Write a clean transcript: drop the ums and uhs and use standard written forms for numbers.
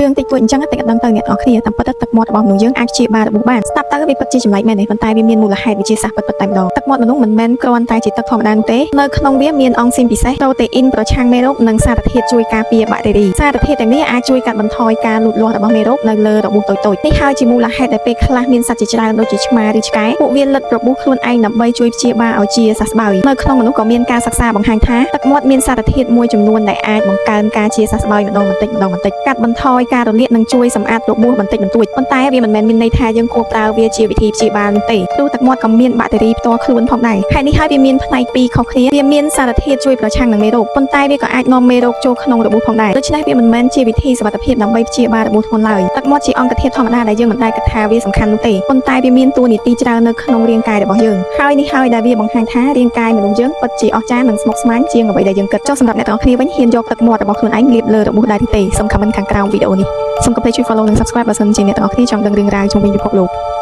រឿងតិចតួចអញ្ចឹងតិចអត់ដឹងទៅអ្នកទាំងអស់គ្នាតាមពិតទឹកមាត់របស់មនុស្សយើងអាចព្យាបាលរបួសបានស្ដាប់ទៅវាពិតជាចម្លែកមែនទេប៉ុន្តែវាមានមូលហេតុវិទ្យាសាស្ត្រពិតៗតែម្ដងទឹកមាត់មនុស្សមិនមែនគ្រាន់តែជាទឹកធម្មតានោះទេនៅក្នុងវាមានអង់ស៊ីមពិសេសប្រូតេអ៊ីនប្រឆាំងមេរោគនិងសារធាតុជួយការពារបាក់តេរីសារធាតុទាំងនេះអាចជួយកាត់បន្ថយការលូតលាស់របស់មេរោគនៅលើរបួសតូចៗនេះហើយជាមូលហេតុដែលពេលខ្លះមានសត្វជាច្រើនដូចជាឆ្មាឬឆ្កែពួកវាលិតរបួសខ្លួនឯងដើម្បីជួយព្យាបាលឲ្យជាសះស្បើយនៅក្នុងមនុស្សក៏មានការសិក្សាបង្ហាញថាទឹកមាត់មានសារធាតុមួយចំនួនដែលអាចបង្កើនការជាសះស្បើយម្ដងបន្តិចម្ដងបន្តិចកាត់បន្ថយការរលាកនិងជួយសម្អាតរបួសបន្តិចបន្តួចប៉ុន្តែវាមិនមែនមានន័យថាយើងគួរប្រើវាជាវិធីព្យាបាលនោះទេព្រោះទឹកមាត់ក៏មានបាក់តេរីផ្ទាល់ខ្លួនផងដែរហេតុនេះហើយវាមានផ្នែកពីរខុសគ្នាវាមានសារធាតុជួយប្រឆាំងនឹងមេរោគប៉ុន្តែវាក៏អាចនាំមេរោគចូលក្នុងរបួសផងដែរដូច្នេះវាមិនមែនជាវិធីសុវត្ថិភាពដើម្បីព្យាបាលរបួសធ្ងន់ឡើយទឹកមាត់ជាអង្គធាតុធម្មតាដែលយើងមិនដែលគិតថាវាសំខាន់នោះទេប៉ុន្តែវាមានតួនាទីច្រើននៅក្នុងរាងកាយរបស់យើងហើយនេះហើយដែលវាបង្ហាញថារាងកាយមនុស្សយើងពិតជាអស្ចារ្យនិងស្មុគស្មាញជាងអ្វីដែលយើងគិតចុះសម្រាប់អ្នកទាំងអស់គ្នាវិញហ៊ានយកទឹកមាត់របស់ខ្លួនឯងលាបលើរបួសដែរឬទេសូម comment ខាងក្រោមវីដេអូនេះសូមកុំភ្លេចជួយ follow និង subscribe បើសិនជាអ្នកទាំងអស់គ្នាចង់ដឹងរឿងរ៉ាវជុំវិញពិភពលោក។